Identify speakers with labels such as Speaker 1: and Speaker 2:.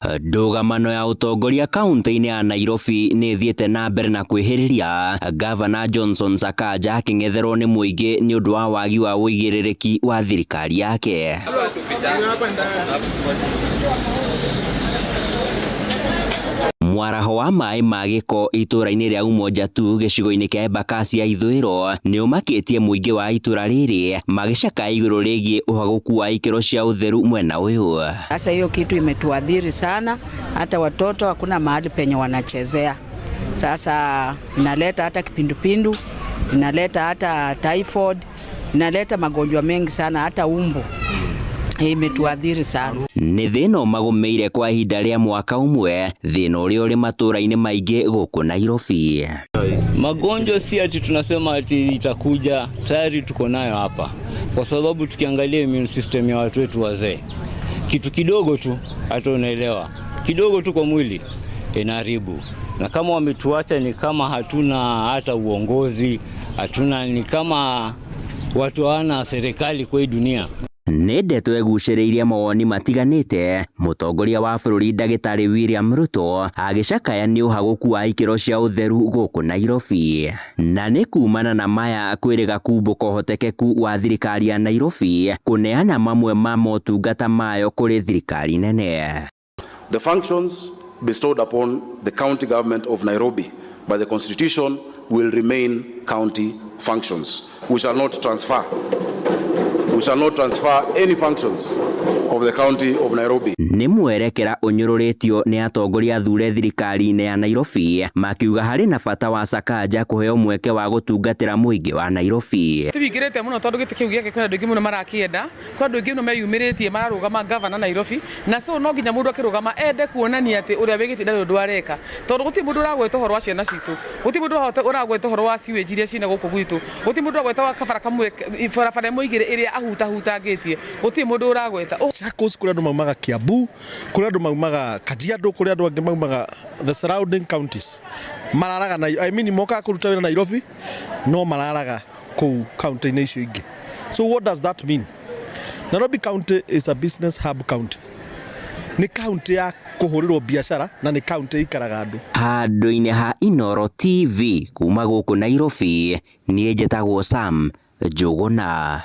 Speaker 1: Ndũgamano ya ũtongoria kaunti-inĩ ya Nairobi nĩ ĩthiĩte na mbere na kwĩhĩrĩria, Gavana Johnson Sakaja akĩng'etherwo nĩ mũingĩ nĩ ũndũ wa wagi wa ũigĩrĩrĩki wa thirikari yake. Mwaraho wa maĩ ma gĩko itũũra-inĩ rĩa Umoja tu gĩcigo-inĩ kĩa Embakasi ya ithũĩro nĩ ũmakĩtie mũingĩ wa itũũra rĩrĩ magĩcakaya igũrũ rĩgiĩ ũhagũku wa ikĩro cia ũtheru mwena ũyũ.
Speaker 2: Sasa hiyo kitu imetuadhiri sana, hata watoto hakuna mahali penye wanachezea. Sasa inaleta hata kipindupindu, inaleta hata typhoid, inaleta magonjwa mengi sana, hata umbu. Imetuadhiri sana.
Speaker 1: Nĩ thĩna ũmagũmĩire kwa ihinda rĩa mwaka ũmwe, thĩna ũrĩa ũrĩ matũũra-inĩ maingĩ gũkũ Nairobi.
Speaker 3: Magonjwa si ati tunasema ati itakuja, tayari tuko nayo hapa, kwa sababu tukiangalia immune system ya watu wetu wazee, kitu kidogo tu, hata unaelewa, kidogo tu kwa mwili inaharibu, na kama wametuacha ni kama hatuna hata uongozi, hatuna, ni kama watu hawana serikali kwa hii dunia.
Speaker 1: Nĩ ndeto ĩgucĩrĩirie mawoni matiganĩte, mũtongoria wa bũrũri ndagĩtarĩ William Ruto agĩcakaya nĩ ũhagũku wa ikĩro cia ũtheru gũkũ Nairobi. Na nĩ kumana na maya kwĩrĩga kumbũka ũhotekeku wa thirikari ya Nairobi kũneana mamwe ma motungata mayo kũrĩ thirikari nene.
Speaker 4: The functions bestowed upon the county government of Nairobi by the Constitution will remain county functions. We shall not transfer. We shall not transfer any functions of the county of Nairobi.
Speaker 1: Nĩ mwerekera ũnyũrũrĩtio nĩ atongoria athure thirikari-inĩ ya Nairobi makiuga harĩ na bata wa Sakaja kũheo mweke wa gũtungatĩra mũingĩ wa Nairobi.
Speaker 5: Tũhingĩrĩte mũno tondũ gĩtĩ kĩu gĩake kwĩna andũ aingĩ mũno marakĩenda, kwĩ andũ aingĩ mũno meyumĩrĩtie mararũgama gavana Nairobi, na so no nginya mũndũ akĩrũgama ende kuonania atĩ ũrĩa wĩ gĩtĩ ndarĩ ũndũ areka, tondũ gũtirĩ mũndũ ũragweta ũhoro wa ciana citũ, gũtirĩ mũndũ ũragweta ũhoro wa sewage iria ciĩna gũkũ gwitũ, gũtirĩ mũndũ ũragweta wa kabara kamwe barabara ĩmwe igĩrĩ ĩrĩa ahutahutangĩtie, gũtirĩ mũndũ ũragweta.
Speaker 6: Machakos kũrĩ andũ maumaga Kiambu, kũrĩ andũ maumaga Kajiado, kũrĩ andũ angĩ maumaga the surrounding counties mararaga na, I mean, mokaga kũruta wĩra Nairobi no mararaga kũu county-inĩ icio ingĩ. So what does that mean? Nairobi County is a business hub county. Nĩ county ya kũhũrĩrwo biacara na nĩ county ikaraga andũ.
Speaker 1: Handũ-inĩ ha Inooro TV kuma gũkũ Nairobi, niĩ njĩtagwo Sam Njũgũna.